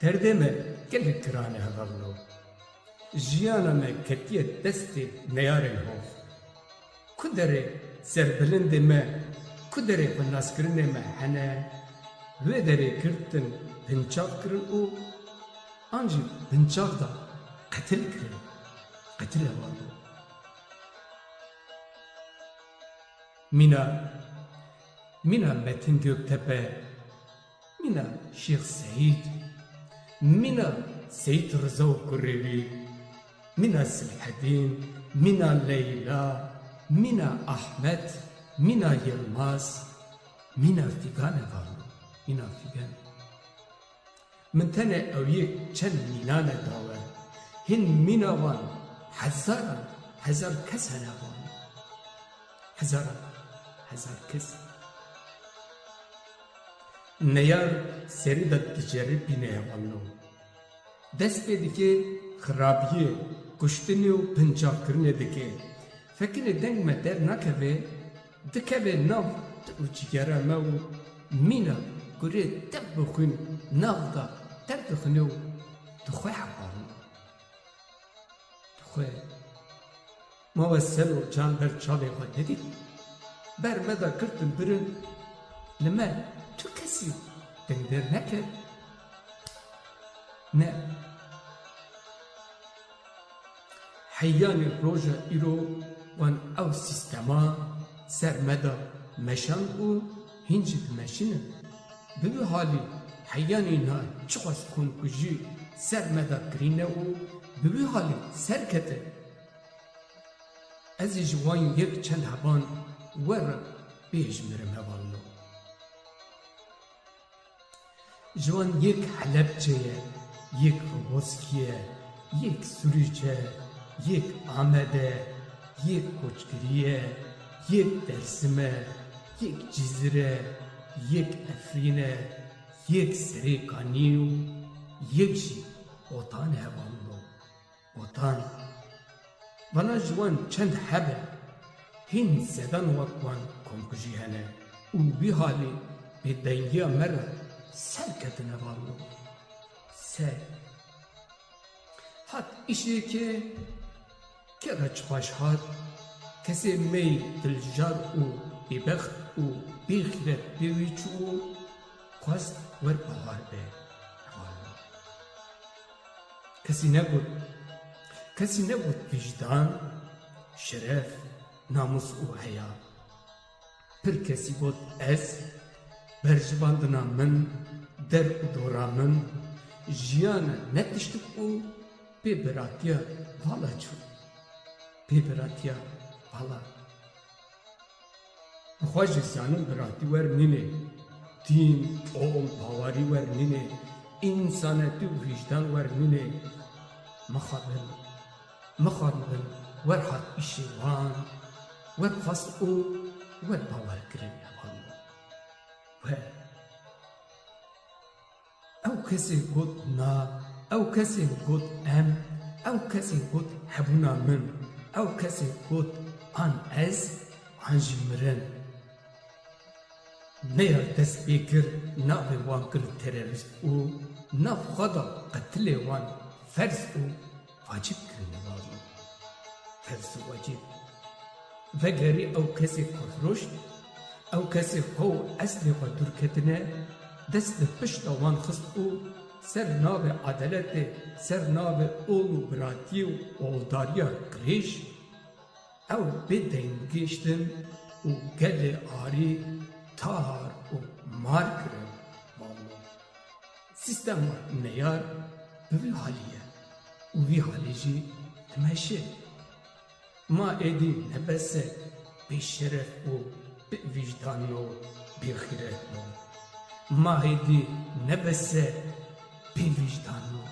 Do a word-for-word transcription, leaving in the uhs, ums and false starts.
Derdê me gelek giran e hevalno. Jiyana me ketiye destê neyarên hov. Ku derê serbilindê me, ku derê xwenaskirinê me hene, wê derê girtin binçav kirin û an jî binçav da qetil kirin. Qetil hevalno. Mîna, mîna Metin Göktepe, mîna Şêx Seîd, mîna Seyîd Riza û kurê wî, mîna Silhedîn, mîna Leyla, mîna Ahmet, mîna Yilmaz, mîna Fîgan hevalno, mîna Fîgan. Min tenê ew yek çend mînan e da we. Hîn mîna wan hezaran hezar kes hene wan. Hezaran hezar kes. Neyar serî de diceribîne hevalno. Dest pê dike xirabiyê, kuştinê û binçavkirinê dike. Fekinê deng me dernakeve, dikeve nav dil û cîgera me û mîna kurê tev bi xwîn nav da derdixine û dixwe hevalno. Dixwe. Ma we selo can ber çavê xwe nedît? Ber me de girtin birin, li me tu kesî dengdêr neket. Ne. Heyanî roja îro wan ew sîstema ser me de meşand û hîn jî dimeşînin. Bi wî halî heyanî niha çiqas komkujî ser me de kirîne û bi wî halî serkete. Ez ê ji wan yek çend heban we re bihejmirim hevalno. Ji wan yek Helebçe ye, yek Roboskî ye, yek Sûrîc e, yek Amed e, yek Koçgirî ye, yek Dersim e, yek Cizîr e, yek Efrîn e, yek Serêkanî û yek jî Botan e hevalno. Botan. Vana ji wan çend hebe, hîn sedan wek wan komkujî hene û wî halî bêdengiya me re ser ketine hevalno. Ser. Hat îşê ke, ke re çiqaş hat, kesê me yî diljar û bêbext û bêxîret pê wî çû û xwest wer bawar be hevalno. Kesî negot, kesî negot wijdan, şeref, namûs û heya. Pir kesî got ez, berjivandina min, der û dora min, jiyan e ne tiştik û pê biratiya vala çû. Pê biratiya vala. Bi xwe jî zanin biratî wer nînê. Dîn, qom, bawerî wer nînê. Însanetî û wijdan wer nînê. Mixabin, mixabin wer hat îşê wan, wer xwest û wer bawer kirin hevalno. Wer. Ew kesê got na, ew kesê got em, ew kesê got hebûna min, ew kesê got an ez, an jî mirin. Neyar dest pê kir, navê wan kir terorîst û nav xwe da qetilê wan ferz û wacib kirine hevalno. Ferz û wacib. Vegerî ew kesê xwefiroş, ew kesê xwe û eslê xwe dûr ketine, dest li pişta wan xist û ser navê edaletê, ser navê ol û biratiyê û oldariya qirêj, ew bê deng gihiştin û gelê arî tahar û mar kirin. Hevalno. Sîstema neyar bi vî halî ye û vî halî jî dimeşe. Ma êdî ne bes e bêşeref û bêvîjdan û bêxîret bo. Ma êdî ne bes e bêvîjdan û